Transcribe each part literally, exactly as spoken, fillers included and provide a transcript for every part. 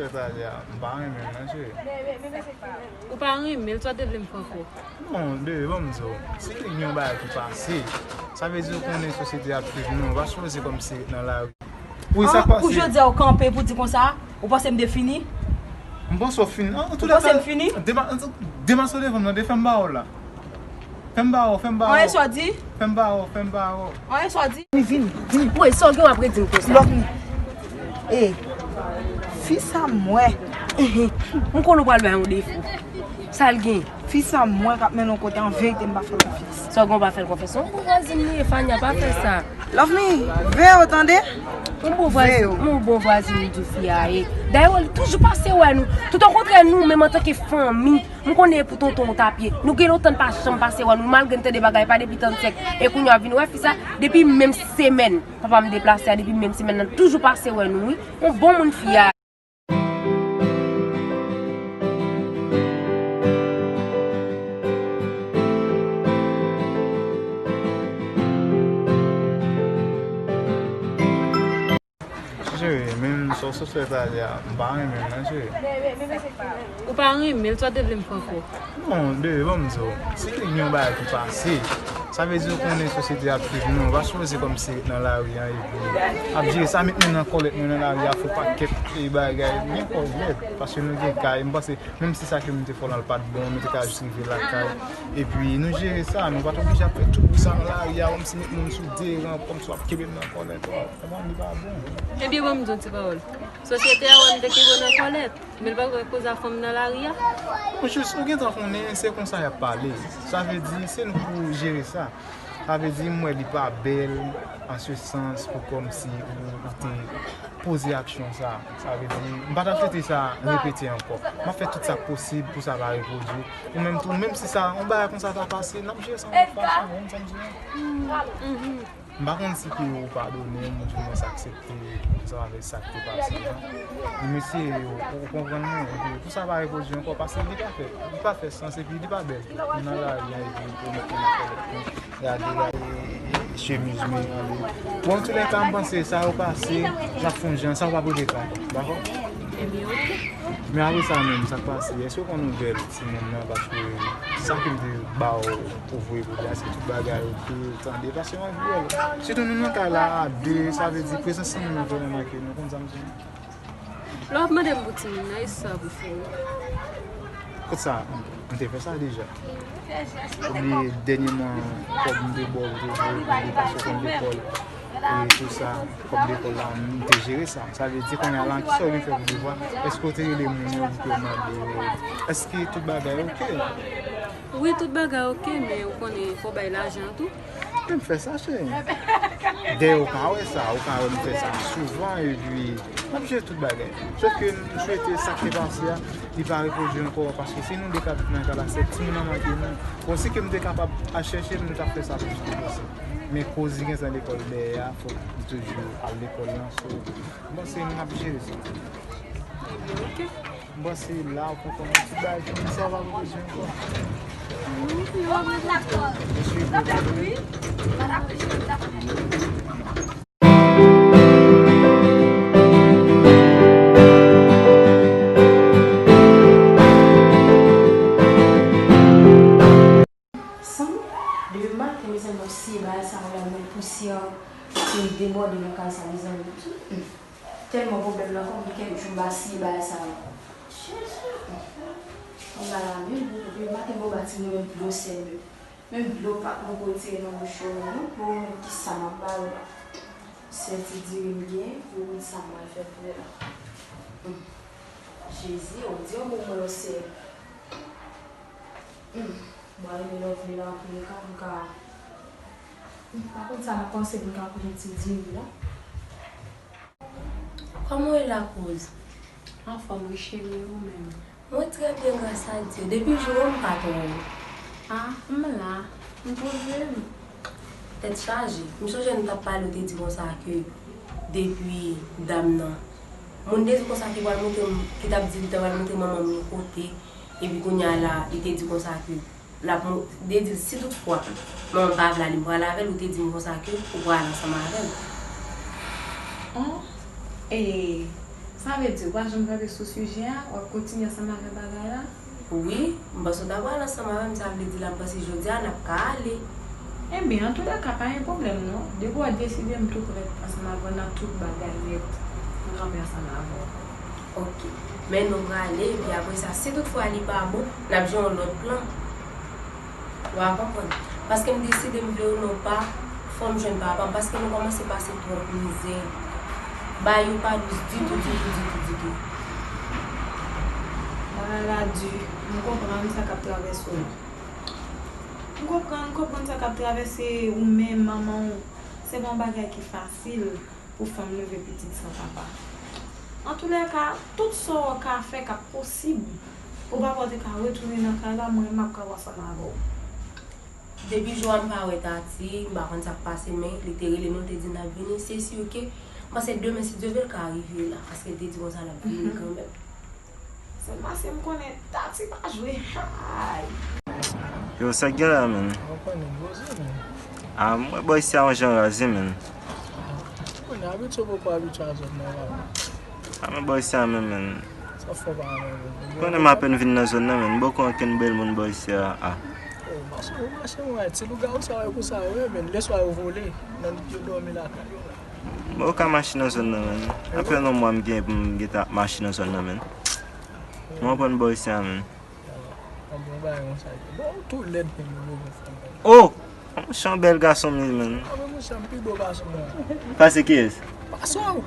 Sètadi a, m pa renmen l non, cheri. Ou pa renmen l, sa w te vle m fè ankò? Non, bebe, ban m di w. Si te gen yon bagay ki pase, sa vle di w konnen sosyete ap swiv nou, ou pa sipoze kòmsi ret nan lari. Wi, sa k pase? Pou jodi a ou kanpe pou di konsa, ou panse m te fini? M panse w fini. An, an tou lè ka, m fini? Dema-, demaske w devan m nan, de fè m ba w la. Fè m ba w, fè m ba w. Anyen sa w di? Fè m ba w, fè m ba w. Anyen sa w di? Vini, vini, vini. Woy, sa w gen w ap redi m konsa? Love me. E, fi sa m wè. M konnen w pral bay yon defo. Sa l gen? Fi sa m wè k ap mennen w kote, an verite m pa fè l konfyans. Sa w gen w pa fè l konfyans? Yon bon vwazin li ye, Fania, pa fè sa. Love me, veye w tande. Yon bon vwazin, yon bon vwazin li di fi a ye. Dayè, li toujou pase wè nou. Toutokontrè nou menm antanke fanmi, m konnen e pou tonton w t ap ye. Nou gen lontan n pa janm pase wè nou, malgre n tande bagay pa depi trannsenk. E kounye a w ap vin wè fi sa, depi menm semèn papa m deplase a, depi menm semèn nan, toujou pase wè nou, wi. Yon bon moun fi a. Cheri, menm sa w sot fè talè a, m pa renmen l non, cheri. Ou pa renmen l, sa w te vle m fè ankò? Non, bebe, ban m di w. Si te gen yon bagay ki pase, sa vle di w konnen sosyete ap swiv nou. Ou pa sipoze kòmsi ret nan lari a epi ap jere sa, met mwen nan kòlèt mwen nan lari a, fè pakèt e bagay. Gen kòlèt, paske nou gen kay. M panse, menm si sa ke m te fè w lan l pa t bon, nou te ka jis rive lakay. Epi nou jere sa, nou pa t oblije ap fè tout bri sa nan lari a, kòmsi met moun sou deran, kòmsi w ap kenbe m nan kòlèt. Ou konprann, li pa bon. Ebyen, ban m di w ti pawòl. Sosyete a wè m te kenbe w nan kòlèt. Men l pa kwè koze a fanm nan lari a. Ou jis, ou gentan konnen, se konsa y ap pale. Sa vle di, se nou pou jere sa. Sa vle di, m wè li pa bèl, an se sans, pou kòmsi ou, ou te poze aksyon sa. Sa vle di, m pa t ap swete sa repete ankò. M ap fè tout sa k posib pou sa pa repwodui. Ou menm tou, menm si sa, yon bagay konsa ta pase, n ap jere sa yon lòt fason, ou konn sa m di w? M pa konn si ke ou padone m, ou di mwens aksepte ansanm avèk sa k te pase a. Men mesye, ou, ou konprann mwen, epi pou sa pa repwodui ankò, paske li pa fè, li pa fè sans, epi li pa bèl tou. Ou nan lari a, epi ou mete nan kòlèt mwen, gade, gade, e, e, chemiz mwen, gade. Bon, antoulèka, m panse sa yo pase, n ap fè yon jan, sa yo p ap repete ankò, dakò? Ebyen, oke. Men apre sa menm, sa k pase, èske w konn ou bèl timoun nan, paske sa ke m te ba w pou voye pou li a, èske tout bagay oke, tande, paske m anvi wè l. Sitou nou nan kay la a de, sa vle di prezans timoun nan vrèman manke nou, konn sa m di nou? Lè w ap mande m pou timoun nan, e sa pou fè wi. Kot sa? M te fè sa deja. Oubyen dènyèman, kòb m te ba w, ou te voye pou li, paske w konn lekòl. E tou sa, kòb lekòl la, m te jere sa. Sa vle di, kounye a la, kisa w vin fè pou devwa? Èske w te rele moun yo pou ke w mande yo? Èske tout bagay oke? Wi, tout bagay oke, men ou konnen, fò w bay lajan tou. Men m fè sa, cheri. Dayè, ou ka wè sa, ou ka wè m fè sa souvan, epi m ap jere tout bagay. Sòf ke m swete sa k te pase a, li pa repwodui ankò, paske se nou de k ap viv nan kay la, se timoun nan manke nou. Bon, si ke m te kapab al chèche l, m t ap fè sa plis ke posib. Men koz li gentan lekòl dèyè a, fòk li toujou al lekòl lan, so, m panse n ap jere sa. Ebyen, oke. M panse la, ou konprann, tout bagay fini, sa w pa bezwen ankò. Wi, wi, wi. Sanm, depi maten, mezanmi, m ap siye bagay sa yo la, men pousyè ki debòde nan kay sa, mezanmi. Tèlman pwoblèm nan kò m, gen kèk jou m pa siye bagay sa yo. Jezi! Kòm la la, menm pou, depi maten, m pa timoun, menm dlo sèl, menm dlo pa t poko retire nan bouch yo, non, pou mwen, kisa m ap ba yo la? Sèl ti diri m gen, pou m konn sa m pral fè pou yo la. Jezi, ou di yon bon mwen yo sèl. Hmm. Mwen renmen love li la anpil, ka pou ka. Hmm, pa konn sa m ap panse pou m ka koute ti diri la. Kòman w ye la, kouz? Anfòm wi cheri, e ou menm? Mwen trè byen, gras a Dye. Depi jou an, m pa t wè w. Ah, m la. M poze m. Tèt chaje. M sonje nou t ap pale, ou te di konsa ke depi dam nan, moun te di konsa ki pral montre m, ki t ap di li te pral montre manman m yon kote, epi kounye a la, li te di konsa ke l ap mon-, li te di si toutfwa manman m pa vle ale, m pral avè l, ou te di m konsa ke ou pral ansanm avè l. An, e, Sa vle di, ou pa janm kanpe sou sijè a, w ap kontinye ansanm avè bagay la? Wi, m panse w ta pral ansanm avè m, sa vle di la m panse jodi a n ap ka ale. Ebyen, antoulèka, pa gen pwoblèm non. Depi w deside, m tou prèt ansanm avè w nan tout bagay nèt. M kanpe ansanm avè w. Ok. Men nou prale, epi apre sa, si toutfwa li pa bon, n ap jwenn yon lòt plan. Ou a konprann? Paske m deside m vle w non pa, fò m jwenn papa m, paske nou kòmanse pase twòp mizè. Bagay yo pa dous ditou, ditou, ditou, ditou. Bagay la di, m konprann sa k ap travèse w. M konprann, m konprann sa k ap travèse ou menm, manman w. Se pa yon bagay ki fasil pou fanm leve pitit san papa. Antoulèka, tout sa w ka fè k ap posib pou papa w te ka retounen nan kay la, mwen menm m ap kanpe ansanm avè w. Depi jou a m pa wè Tati, m pa konn sa k pase, men li te rele nou, li te di n ap vini. Se si ke m panse demen, si Dye vle, l ka rive la, paske l te di konsa l ap vini kanmenm. Sèlman si m konnen Tati pa jwe. Ay! Yo, sa k gen la, menn? Mwen konnen Rosie, menn. Ah, m wè bòy sa yon jan raze, menn. Ou konnen abitye ou poko abitye a zòn nan la. Ah, men bòy sa menm, menn. Sa fò pa menm. Ou konnen m apèn vin nan zòn nan, menn. M poko ankenn bèl moun bòy sa a. Oh, mache, ou mache, mwen, ti lougawou sa yo konsa, wi, menn. Lèswa yo vole, nan yo dòmi lakay yo la. M poko ka mache nan zòn nan, menn. Apèn yon mwa m gen pou m gentan ap mache nan zòn nan, menn. Mwen pran bòy sa, menn. Bon, bagay konsa. Bon, ou tou lèd, menn, ou leve fanm. Oh! Yon bèl gason m ye, menn. Ah, men monchè, m pi bo pase w, menn. Pase kiyès? Pase w.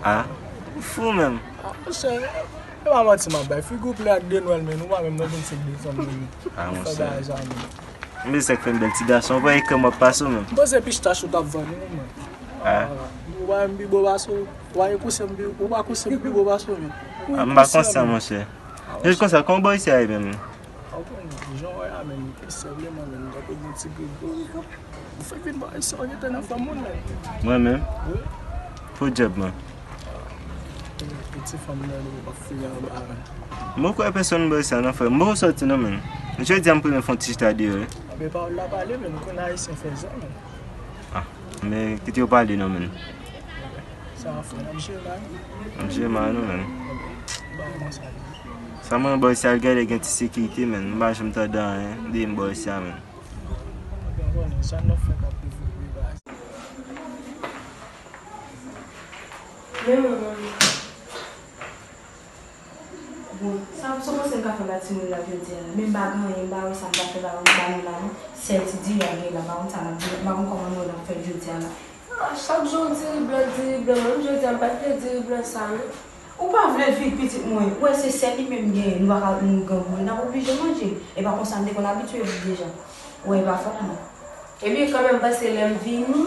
Ah, ou fou, menm. Ah, monchè, e pa manti m ap bay. Figi w ple ak de nwèl, menn. Ou pa menm nan vennsenk desanm, menn. Ah, monchè. Fè bagay sa, menn. M bezwen fè m bèl ti gason, ou pa e kè m ap pase w menm. M panse pistach ou t ap vann wi, mwen. Ah. Ou pa wè m pi bo pase w? Ou pa gen kousen m pi, ou pa kousen m pi bo pase w menm? Ah, m pa konsa, monchè. Jis konsa, kòman bò isi a ye menm? Ou konn jan w wè a menm, senpleman menm, tankou gen ti grigri. Ou fèk vin bò isi a, ou gentan nan fanm moun menm. Mwen menm? Wi. Pou djab mwen. Ti fanm nan li ap fini anba menm. M poko wè pèsonn bò isi a non frè. M poko sòti non menm. Jodi a m premye fè yon ti chita deyò wi. Men pawòl la pale menm, ou konn ayisyen fè zam. Ah, men kite yo pale non menm. Sa a frè, n ap jere la wi. N ap jere la non menm. Ba mwen sa li. Sa mwen bò isi a l genlè gen ti sekirite menm. M pa janm tande anyen de m bò isi a menm. Ou konnen sa n ap fè k ap rive rive a. Men mwen menm. Bon, sa, sa w panse m ka fè ba timoun la jodi a la? Men m pa gen anyen, m pa wè sa m ka fè ba, ba nou la non. Sèl ti diri a gen la, m pa konn sa n ap di, m pa konn kòman nou n ap fè l jodi a la. Ah, chak jou w diri blan, diri blan, menm jodi a m pa t vle diri blan sa non. Ou pa vle l vin pitit mwen, ou wè se sèl li menm genyen, nou pa ka, nou grangouye, n ap oblije manje. E pa konsa m te konn abitye viv deja. Ou wè e pa fòt mwen. Ebyen, kanmenm, m panse lè m vini,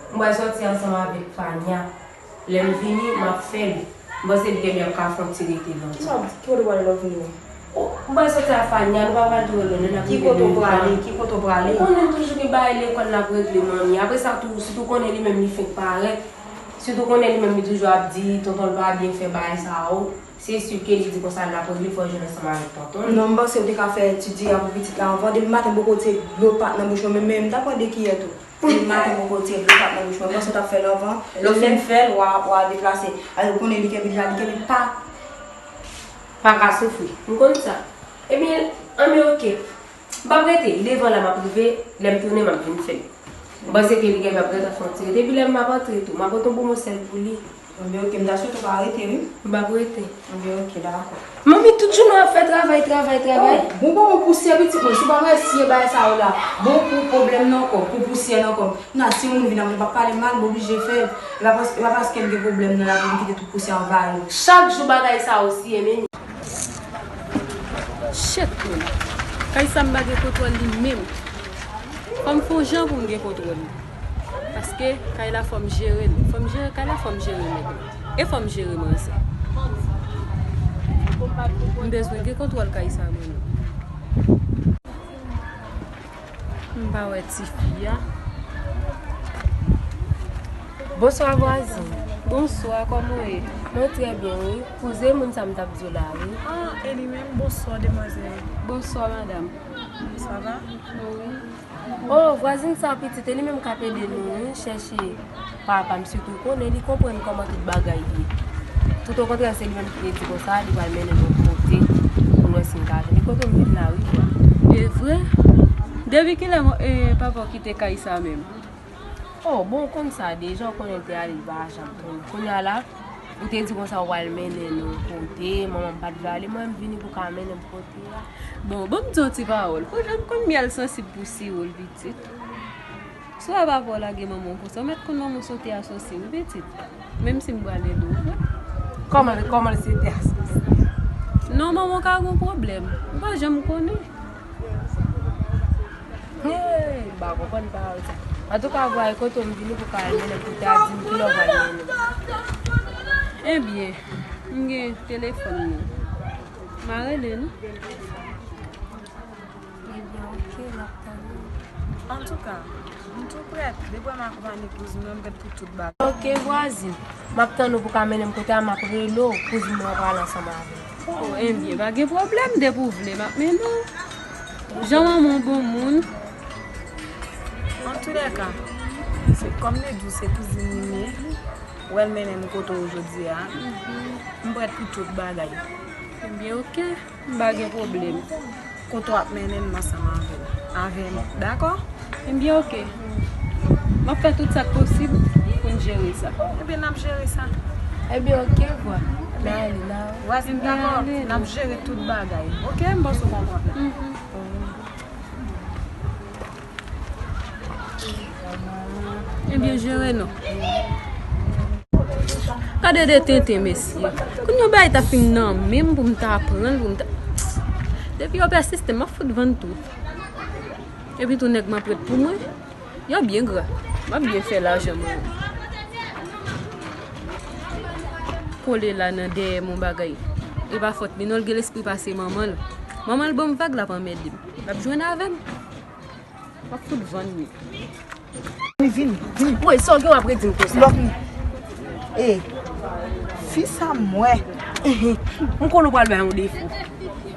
m pral sòti ansanm avèk Fania. Lè m vini, m ap fè l. M panse li genlè ap ka fè yon ti rete lontan. Kisa w ap di? Ki kote w prale lè w vini menm? O, m pral sòti ak Fania, nou pa pral twò lwen, non, n ap rive devan. Ki kote w prale? Ki kote w prale? Ou konnen toujou gen bagay lekòl l ap regle, manmi. Apre sa tou, sitou konnen li menm li fenk parèt. Sitou konnen li menm li toujou ap di tonton l pa byen fè bagay sa yo. Se si ke li di konsa l ap regle, fò l jwenn ansanm avèk tonton l. Non, m panse w te ka fè ti diri a pou pitit la anvan. Depi maten m poko tire dlo pat nan bouch mwen, men, men m t ap pran de kiyè tou. Depi maten m poko tire dlo pat nan bouch mwen, m panse w t ap fè l anvan. Lè w fin fè l, w a, w a deplase. Alò, ou konnen li kenbe deja, li kenbe pa. Pa ka soufri. M konn sa. Ebyen, anben, oke. M p ap rete. Devan la, m ap rive. Lè m tounen, m ap vin fè l. M panse ke li genlè ap gentan fè yon ti rete. Epi lè m ap antre tou, m ap pote yon bon mo sèl pou li. Anben, oke, m ta swete w pa rete, wi. M p ap rete. Anben, oke, dakò. Manmi, tout jounen w ap fè travay, travay, travay. Oh, bon, bon, bon, pousyè pitit mwen, si w pa wè si e bagay sa yo la. Bon, pou pwoblèm nan kò, pou pousyè nan kò. Nan, si moun vin ap, m p ap pale mal, m oblije fè l. E pa pas-, e pa paske m gen pwoblèm nan la pou m kite tout pousyè anvayi m. Chak jou bagay sa yo siye, men. Shit, men. Kay sa m pa gen kontwòl li menm. Fò m fè yon jan pou m gen kontwòl li. Paske kay la fò m jere l. Fò m jere kay la, fò m jere nèg la. E fò m jere manzè. M bezwen gen kontwòl kay sa mwen menm. M pa wè tifi a. Bonswa vwazin. Bonswa, kòman w ye? Mwen trè byen wi. Kouzen moun sa m t ap di w la wi. Ah, e li menm? Bonswa demwazèl. Bonswa madanm. Sa va? Wi. Oh, vwazin sa pitit, e li menm k ap ede nou wi, chèche papa m, sitou konnen li konprann kòman tout bagay ye. Tout okontrè, se li menm ki te di konsa, li pral mennen nou kote pou n wè si n ka jwenn. E kote m vin la, wi, bwa. E vre? Depi kilè, e, papa w kite kay sa menm? Oh, bon, w konn sa deja, w konnen l te ale, li pa janm tounen. Kounye a la, ou te di konsa w pral mennen nou kote, manman m pa t vle ale, mwen m vini pou w ka mennen m kote a. Bon, ban m di w yon ti pawòl. Ou jwenn konn myèl sansib pou siwo l, pitit. Si w ap avè w lage manman w konsa, w mèt konn manman w se yon ti asòsye, wi, pitit. Menm si m pral ede w vre. Kòman, kòman l se te asòsye? Non, manman w ka gen yon pwoblèm. Ou pa janm konnen. Hey, m pa konprann pawòl sa. Antouka, vwa, e kote w m vini pou ka al mennen m kote a, di m kilè w pral mennen m. Ebyen, m gen telefòn nou. M a rele nou. Ebyen, oke, n ap tann ou. Antouka, m tou prèt. Depi w wè m akonpanye kouzin mwen, m prèt pou tout bagay. Oke, vwazin. M ap tann ou pou ka mennen m kote a, m ap rele w. Kouzin mwen pral ansanm avè w. Oh, ebyen, pa gen pwoblèm, depi w vle, m ap mennen w. Jan manman w bon moun. Antoulèka, se kòm li di w se kouzin li m ye, w wè l mennen m kote w jodi a. M prèt pou tout bagay. Ebyen, oke. M pa gen pwoblèm. Kote w ap mennen m ansanm avè l. Avè m, dakò? Ebyen, oke. M ap fè tout sa k posib pou n jere sa. Ebyen, n ap jere sa. Ebyen, oke, vwa. N a ale la. Vwazin, dakò? N ap jere tout bagay. Oke, m panse w konprann. Mhm. Ebyen, jere nou. Gade de tenten, mesye. Kounye a bagay ta fin nan men m pou m ta pran l, pou m ta. Depi yo pèsiste, m ap fout vann tout. Epi tou nèg m ap ret pou mwen. Y ap byen gra. M ap byen fè lajan mwen. Kole la nan dèyè m yon bagay. E pa fòt li non, l gen lespri pase manman l. Manman l ban m vag, l ap anmède m. L ap jwenn avè m. M ap fout vann li. Vini, vini, vini. Woy, sa w gen w ap redi m konsa? Love me. E, fi sa m wè. M konnen w pral bay yon defo.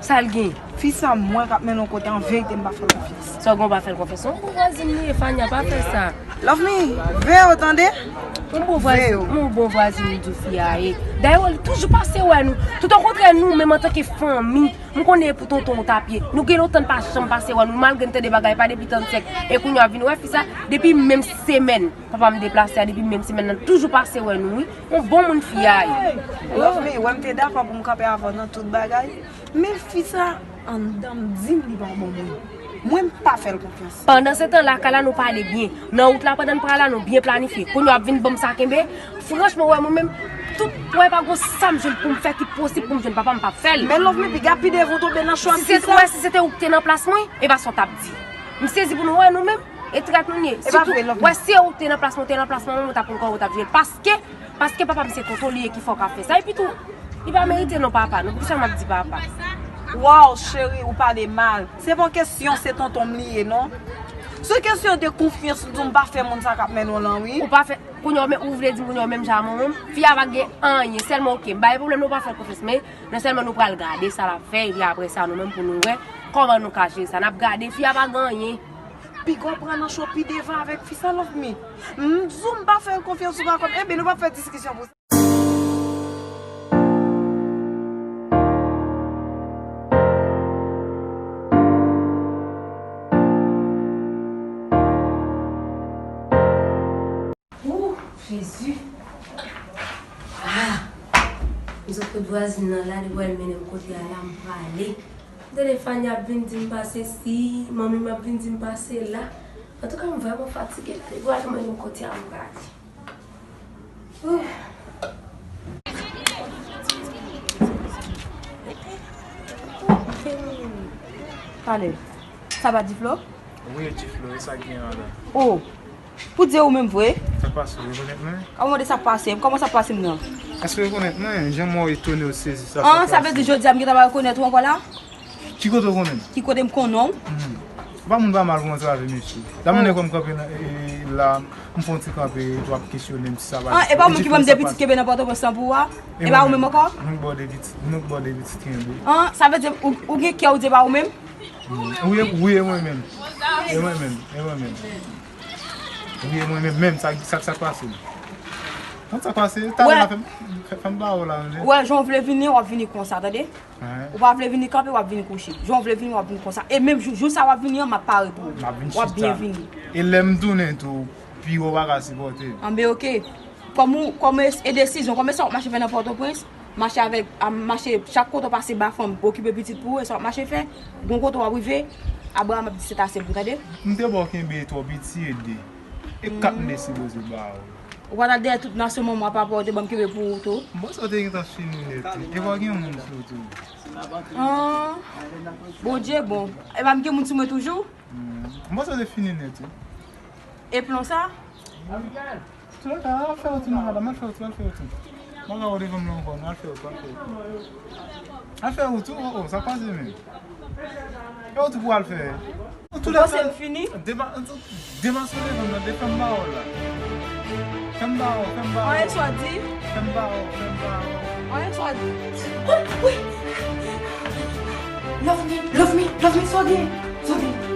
Sa l gen? Fi sa m wè k ap mennen w kote, an verite m pa fè l konfyans. Sa w gen w pa fè l konfyans? Yon bon vwazin li ye, Fania, pa fè sa. Love me, veye w tande. Yon bon vwazin, yon bon vwazin li di w fi a ye. Dayè, li toujou pase wè nou. Tout okontrè, nou menm antanke fanmi, m konnen e pou tonton w t ap ye. Nou gen lontan n pa janm pase wè nou, malgre n tande bagay pa depi tannsèk. E kounye a w ap vin wè fi sa, depi menm semèn papa m deplase a, depi menm semèn nan, toujou pase wè nou, wi. Yon bon moun fi a ye. Love me, wè m te dakò pou m kanpe avè w nan tout bagay. Men fi sa, anndan m di m li pa yon bon moun. Mwen, m pa fè l konfyans. Pandan se tan, lakay la, nou pale byen. Nan wout la, pandan n pral la, nou byen planifye. Kounye a w ap vin ban m sa kenbe. Franchman, wè, mwen menm, tout, wè, pa gon sa m jwenn pou m fè ki posib pou m jwenn papa m, m p ap fè l. Men Love me, piga pi devan w tonbe nan chwa fi sa. Si se, wè, si se te ou ki te nan plas mwen, e pa sa w t ap di. M sezi pou nou, wè, nou menm, e trèt nou ye. E pa vre, Love me. Wè, si ou te nan plas mwen, ou te nan plas mwen, ou t ap konn kòman ou t ap jere l. Paske Paske papa m se tonton li ye ki fè w ka fè sa. Epi tou, li pa merite non papa, non. Poukisa m ap di papa? Waw, cheri, ou pale mal. Se pa kesyon se tonton m li ye, non. Se kesyon de konfyans, m di w m pa fè moun sa k ap mennen w lan, wi. Ou pa fè, kounye a, ou vle di m kounye a, menm jan a manman m, fi a pa gen anyen, sèlman, oke, m pa gen pwoblèm, nou pa fè l konfyans, men, non sèlman nou pral gade sa l ap fè, epi apre sa, nou menm pou nou wè kòman nou ka jere sa. N ap gade, fi a pa gen anyen. Piga w pran nan cho pi devan avèk fi sa, Love me. M di w m pa fè l konfyans, ou pa konn. Enben, nou p ap fè diskisyon pou sa. Ooh, Jezi. Ah! M sot kot vwazin nan la, li pral mennen m kote a la, m prale. M tande Fania ap vin di m pase si, manmi m ap vin di m pase la. Antouka, m vrèman fatige la. Li pral mennen m kote a m prale. Ooh. Pale. Sa pa Diflo? Wi, Diflo, e sa k gen an la? Oh, pou di ou menm vre? Sa k pase, ou rekonèt mwen? Kòman de sa pase? Kòman sa pase m nan? Èske w rekonèt mwen? Jan m wè w etone, w sezi, sa, sa k pase? An, sa vle di jodi a m gentan pa rekonèt ou ankò la? Ki kote w konnen m? Ki kote m konnen w? Mhm. Ou pa moun pa mal pou mwen travè, mesye. La, mwen, kòm kanpe nan, e, e, la, m fè yon ti kanpe, epi w ap kesyone m si sa pa. An, e pa ou menm ki ban m de pitit kenbe nan Pòtoprens lan pou ou a? E pa ou menm ankò? Nou k ba w de pitit, nou k ba w de pitit kenbe. An, sa vle di ou, ou gen kè ou di e pa ou menm? Wi, wi, e mwen menm. E mwen menm, e mwen menm. Wi, e mwen menm, menm, sa, sa, sa k pase m? Konn sa k pase, talè la fè m, fè, fè m ba w la, manje. Ou wè, jan w vle vini, w ap vini konsa, tande? Ou pa vle vini kanpe, w ap vini kouche. Jan w vle vini, w ap vini konsa. E menm jou, jou sa w ap vini an, m ap pare pou ou. W ap byen vini. E lè m tounen tou, pi wo pa ka sipòte. Anben, oke. Kòm ou, kòm e, e desizyon, kòm e sa w ap mache fè nan Pòtoprens, mache avèk, a, mache chak kote w pase ba fanm, okipe pitit pou ou, e sa w ap mache fè, gon kote w ap rive, Abraham ap di se t ase pou, tande? M te ba w kenbe twò piti e de. E kat m te sipoze ba w. Ou pa t al dèyè tout nasyon manman w, papa w te ban m kenbe pou ou tou. M panse w te gentan fini nèt wi. E pa gen moun sou tou. Ah, Bondye bon. E pa m gen moun sou mwen toujou? Hmm. M panse w te fini nèt wi. E plan sa? Tou lè ka, al fè wout ou non, madanm, al fè wout ou, al fè wout ou. M pa ka wè w devan m la ankò non, al fè wout ou, al fè wout ou. Al fè wout ou, oh, oh, sa k pase menm? Fè wout ou pou al fè. Ou tou lè ka. Ou panse m fini? Dema-, demaske w devan m nan, de fè m ba w la. Fè m ba w, fè m ba w. Anyen sa w di? Fè m ba w, fè m ba w. Anyen sa w di? Wi, wi. Love me, love me, love me, sa w di? Sa w di?